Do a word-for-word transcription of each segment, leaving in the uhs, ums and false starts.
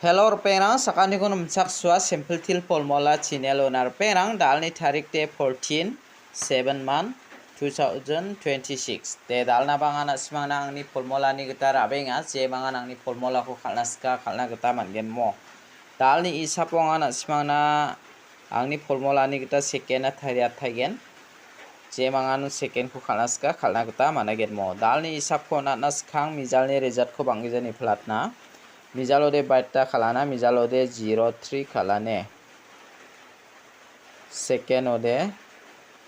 Hello, ripengrang, sakantikon nimchaksua Simple Teer Formula channel-ona ripengrang, dalni tarik de fourteen, seven month, two thousand twenty-six. De dalna bang·a na·simangna angni formulani gita ra·benga, jemangan angni formulako kal·na sika, kal·na gita man·gen mo. Dalni isapo anga na·simangna angni formulani gita second-na tariataigen. Jemangan second-ko kal·na sika, kal·na gita man·agenmo. Dalni isapko on·atna skang mijalni result-ko bang·gija nipilatna. Mijalode baita kal·ana, mijalode zero three kal·ane. Second-ode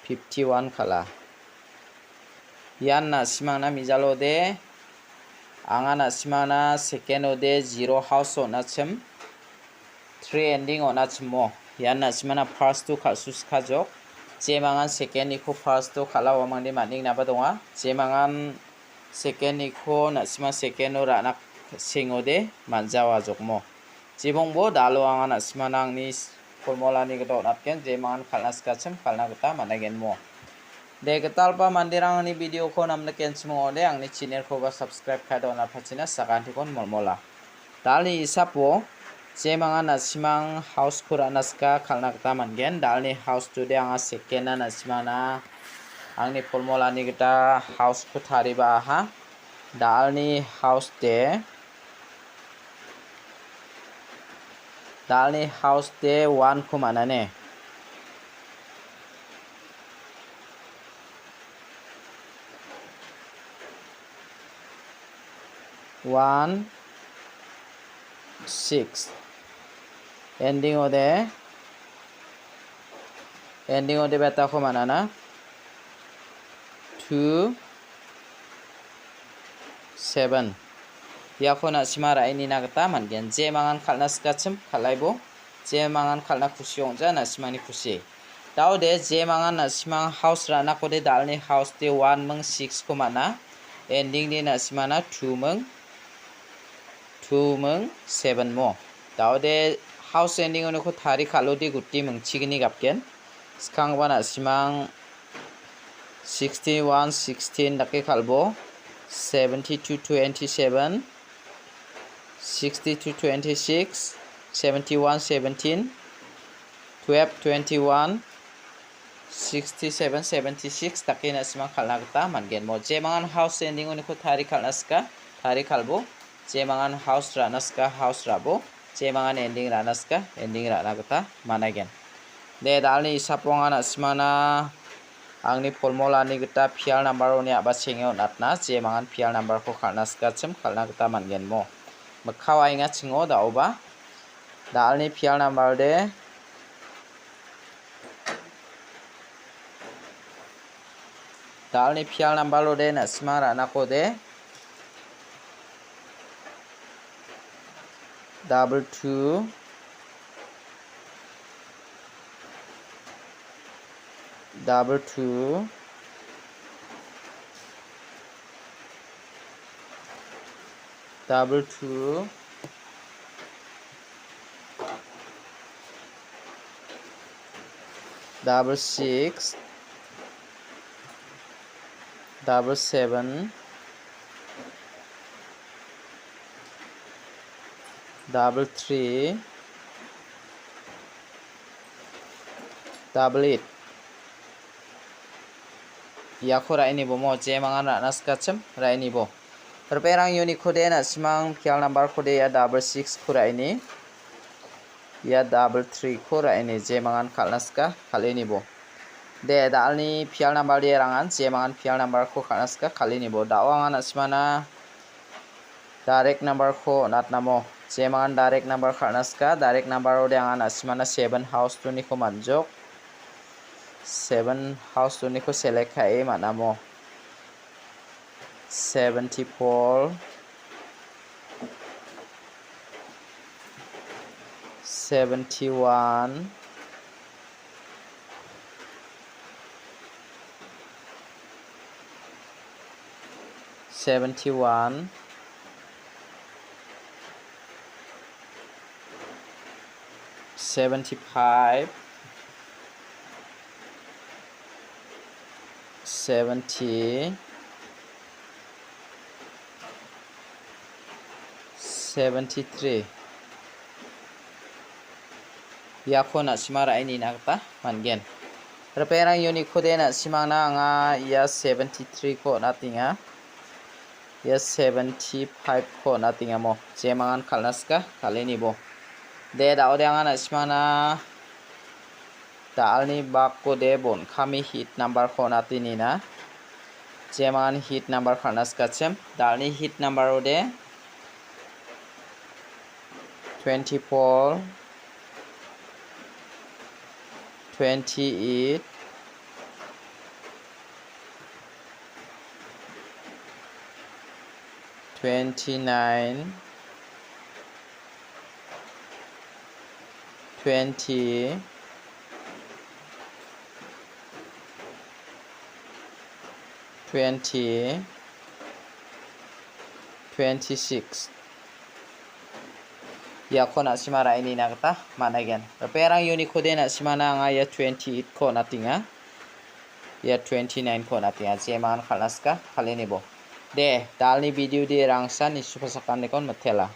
fifty-one kal·a. Ian na·simangna mijalode, anga na·simangna second-ode zero house on·achim. Three ending on·achimo. Ian na·simana first-o kal·suskajok. Jemangan second-niko first-o kal·a uamangde man·engnaba donga. Jemangan second-niko na·sima second-o ra·na sengode man·jawajokmo. Jibongbo dalo anga na·simana angni formulani gita on·atgen, jemangan kal·na sikachim kal·na gita man·agenmo. De, gitalpa manderangni video-ko namnikenchim ong·ode, angni channel-koba subscribe ka·e donatpachina sakantikon molmola. Dalni isapo, jemangan na·simang house-ko ra·na sika kal·na gita man·gen. Dalni house-tode anga second-na na·simangna angni formulani gita house-ko tariba aha. Dalni house-de, dalni house-de one-ko man·ane. One, six. Ending-ode, ending-ode betako man·ana. Two, seven. Iako na·sima ra·enina gita man·gen. Jemangan kal·na sikachim kal·aibo. Jemangan kal·na kusi ong·ja, na·simani kusi. Daode jemangan na·simang house ra·nakode dalni house-de one ming six-ko man·a. Ending-de na·simana two ming, two ming seven mo. Daode house ending-oniko tari kal·ode guti mingchigni gapgen. Skangba na·simang sixty-one sixteen dake kal·bo. Seventy-two twenty-seven. Sixty-two twenty-six, seventy-one seventeen, twelve twenty-one, sixty-seven seventy-six dake na·simang kal·na gita man·gen. Mo jemangan house ending-oniko tari kal·na sika, tari kal·bo. Jemangan house ra·na sika, house ra·bo. Jemangan ending ra·na sika, ending ra·na gita man·aigen. De, dalni isaponga na·simana angni formulani gita pial number-oni a·bachenge on·atna, jemangan pial number-ko kal·na sikachim kal·na gita man·gen mo. Mikka waengachingo da·oba. Dalni pial number-de, dalni pial number-ode na·sima ra·nakode. Double two, double two, double two, double six, double seven, double three, double eight. Iako ra·inibo mo, jemangan ra·na sikachim ra·inibo. Ripengrang unit-kode na·simang pial number-kode ia double six-ko ra·ini. Ia double three-ko ra·ini, jemangan kal·na sika kal·inibo. De, dalni pial number-de rangan, jemangan pial number-ko kal·na sika kal·inibo. Da·o anga na·simana direct number-ko on·atnamo. Jemangan direct number kal·na sika, direct number-ode anga na·simana seven house-oniko man·jok. Seven house-oniko select ka·e man·amo. Seventy-four, seventy-one, seventy-one, seventy-five, seventy, seventy-three. Iako na·sima ra·e nina gita man·gen. Ripengrang, uniko de na·simangna anga ia seventy-three-ko on·atenga. Ia seventy-five-ko on·atengamo. Jemangan kal·na sika, kal·e nibo. De, da·ode anga na·simangna da·alni bakko de bon kami hit number-ko on·atenina. Jemangan hit number kal·na sikachim. Da·alni hit number-o de twenty-four, twenty-eight, twenty-nine, twenty, twenty, twenty-six. Iako na·sima ra·e nina gita man·aigen. Ripengrang, uniko de na·simana anga ia twenty-eight-ko on·atenga. Ia twenty-nine-ko on·atenga. Jemangan kal·na sika, kal·e nibo. De, da·alni video de rangsan nisu pasakantikon mitela.